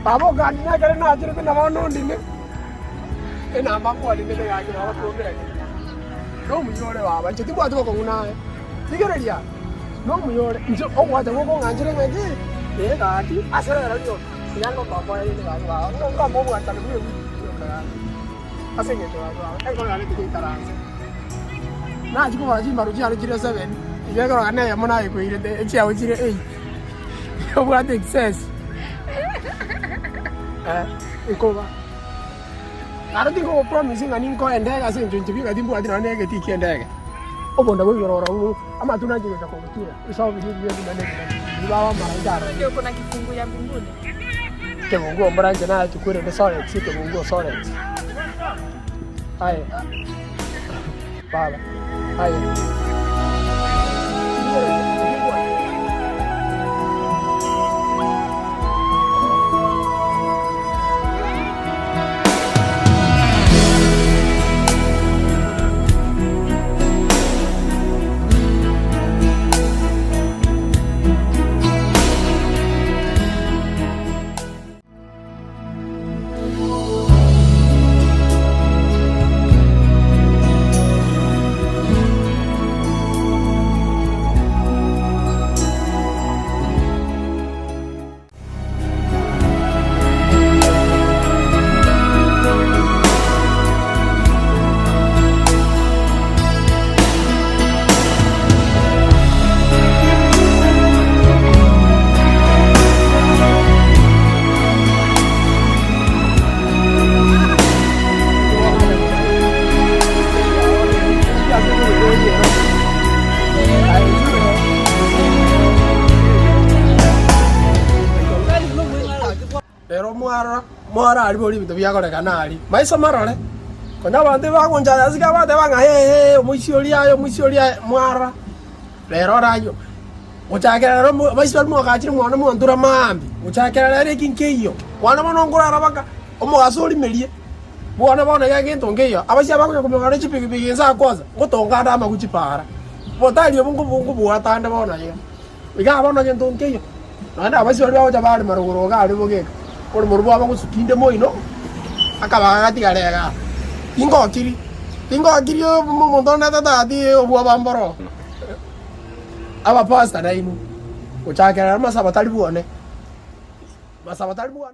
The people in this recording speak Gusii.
Baba okandina ekero nachire buna bono ondine, enamba nkwarinete gaki baba twaumerane. Nomuya ore baba, inche timbwati bokong'u naye. Rigereria, nomuya ore, inche ogwancha gokong'anchera ng'a ki? Ee gaki, ase rero rioka, tiga ngokoboe rende gaki baba, buna nkomoa obwanchani bwa ewiki rioka gaki. Ase eng'encho gaki baba, enkoro yane tigaikaranse. Nachia kobara chimbaru chiane chire seven, iga ekero na eyemo nayekoirete, echiao chire eight. Obwate excess. Eh, nkoba. Aro tinkogopromise ng'a ninkoe endege ase eng'encho inche bika timbwati nonya na egetii kia endege. Obonda bwa igoro oro amatunda anche gocha kogotura, ebisago biria ebibe ebinene ebinene, biria baba amaraika aroro. Ndio kuna kifungu ya mbinguni. Ekebunguo mbora inche naye kwerende sorex, ekebunguo sorex. Aye baba, aye. Rero mwarora, mwararibori ebinto biakorekana aria. Maiso marore, konya abanto ebagoncha ase iga bateba ng'a hee omoisia oria aye, omoisia oria aye, mwarora. Rero oraywo, gochakera rero mo maiso aria mwagachire mwane mwantura maambia, gochakera rero eki nkeiyo, mwane bono nkorara baka omogaso orimerie, bwane bono iga egento nkeiyo, abaisia bakonya komogana ne chipigipigi inse akwansa, ngotonga ande amagu chipara, botari obo nkobu nkobwata ande bono iga. Igaa bono gento nkeiyo, naende abaisia baria bagocha barema rogoro iga aria bogeka, orimo rwabo bagosukia inde moino, akabaga gatigare igaa. Tingokiri, tingokiri omonto onde tatagati obwoba mboro. Abapastor nainwe, gochakera rero masaba tari bwane, masaba tari bwane.